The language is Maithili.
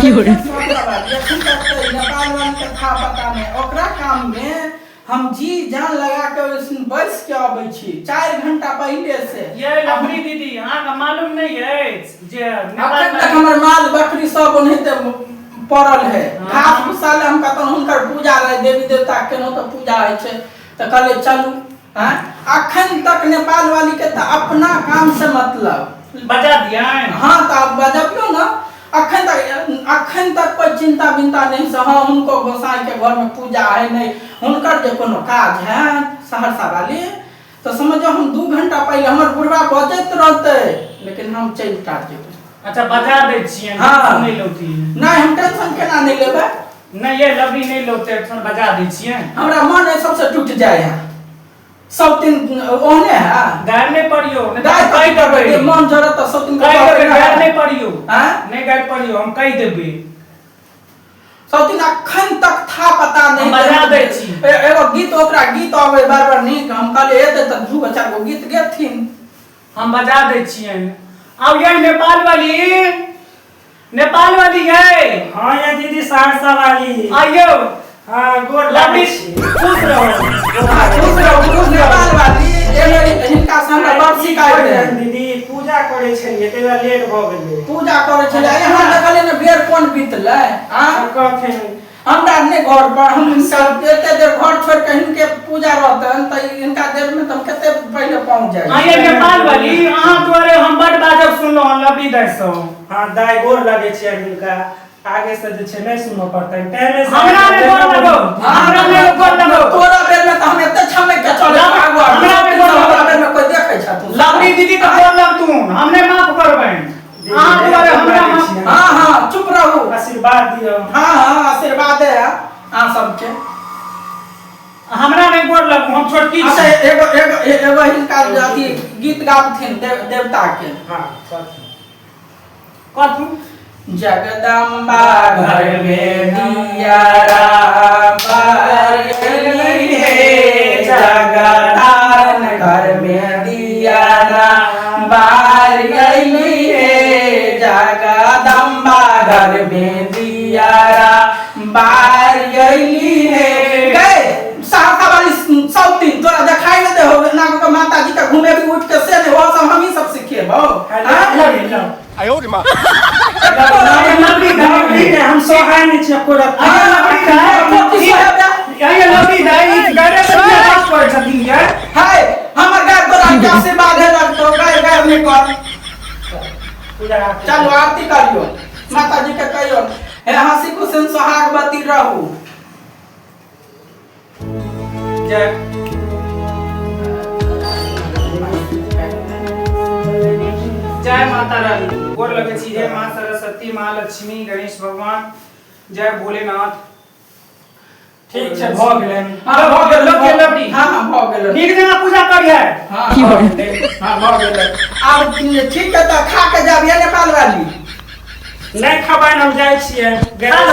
सहरसा वाली एखन तक तऽ नेपाल वाली के था पता नहि ओकरा काम मे हम जी जान लगा के ओहि बैस के अबै छी 4 घंटा पहिले से। ये लवली दीदी, अहाँके मालूम नहि अछि जे अखन तक हमर माल बकरी सब ओनाहिते पड़ल है। घास भूसा ले हम कतौ हुनकर पूजा रहे, देवी देवता केनहो तऽ पूजा होइ छै तऽ कहलियै चलू। आँय, अखन तक नेपाल वाली के तऽ अपना काम से मतलब। बजा दियनि? हाँ, तऽ आब बजबियौ ने। अखन तक कोई चिंता बिंता नहीं से। हाँ, हुनको गोसाई के घर में पूजा है नहीं, हुनकर जे कोनो काज है सहरसा वाली, तो समझो हम 2 घंटा पहले, हमर बुढ़वा बजैत रहते लेकिन हम चलि टा जेबै। अच्छा, बजा दै छियनि। नहि लौती। नहीं, हम टेंशन केना नहीं लेबै? नहि ये लवली, नहि लौते एखन, बजा दै छियनि। हमरा मन है सबसे टूट जाए है, सब दिन ओहने है। गारि नहि पड़ियौ, नहि गाय तऽ कहि देबै। मन जरत तऽ सब दिन। कहि देबै, गारि नहि पड़ियौ। आँय? नहि गारि पड़ियौ, हम कहि देबै। सब दिन अखन तक था पता नहीं। हम बजा दै छी। एगो गीत, ओकरा गीत अबै बार बार नीक। हम कहलियै एतै तऽ दू गो चारि गो गीत गेथिन। हम बजा दै छियनि। आउ ये नेपाल वाली, नेपाल वाली ये। हाँ ये दीदी, सहरसा वाली। आइयो। हाँ, गोर लवली, लागै छी। खुश रहो, खुश रहो, खुश रहो। नेपाल वाली एमे हिनका से हमरा बड़ शिकायत है। दीदी, पूजा करै छलियै ताहि दुआरे लेट भऽ गेलै। पूजा करै छलै, यहाँ देखलियै ने बेर कोन बीतलै आ कखन? हमरा नहि घर पर, हम हिनका एते देर घर छोड़ि कऽ हिनके पूजा रहतनि तऽ हिनका देर मे तऽ हम कते पहिले पहुँच जाइ। आइए नेपाल वाली, अहाँ दुआरे हम बड बाजब सुनलहुँ हन लवली दाइ सँ। हाँ दाइ, गोर लगै छियै हिनका। आगे से जे छै नहि सुनऽ पड़तनि, टाइमे से। हमरा नहि गोर लगो, हमरा नहि गोर लगो। तोरा बेर में तऽ हम एते छमक के चलै आगू आगू। हमरा बेर गोर हमरा बेर में कोई देखै छथुन? लवली दीदी के गोर लगतुन, हम नहि माफ करबनि। अहाँ दुआरे हमरा माफ हाँ, चुप रहू। आशीर्वाद दियौ। हाँ, आशीर्वाद है अहाँ सबके। हमरा नहि गोर लगू, हम छोटकी अच्छा। छी। एगो एगो एगो हिनका अथी गीत गाबथिन देवता के। हाँ, कथी? कथू? जगदम्बा घर में दिया बार हे, जगदान घर में दिया बार गई हे, जगदम्बा घर में दिया बार गई हे। गए सहरसा वाली सब दिन तोरा देखाई नहीं दे हो ना को माता जी का घूमे भी उठ के से नहीं, वो सब हम ही सब सिखेबो। हाँ? Lovely, love. 哎呦我的妈！ लवली लवली दाइ। ने हम सोहाय नहि छियै एको रत्ती। आइए लवली दाइ। की सोहेबे? आइए लवली दाइ, ई गारे से बात करै छथिन ये। हाय, हमर गाय तोरा के आशीर्वाद है लगतो, गाय गाय नहीं कर। पूजा। चलो, आरती करियो, माता जी के कहियो हे हंसी खुशी सोहागवती रहू। जय जय माता रानी, गोर लगै छी। जय माँ सरस्वती, माँ लक्ष्मी, गणेश भगवान, जय भोलेनाथ। ठीक छै, भऽ गेलनि। हाँ, भऽ गेल। लोक के लवली। हाँ, भऽ गेल। नीक जेना पूजा करिहे। हाँ, भऽ गेलै। हाँ, भऽ गेलै। आब ठीक है तऽ खा के जाबिए नेपाल वाली। नहि खबनि, हम जाइ छियै। खा लो,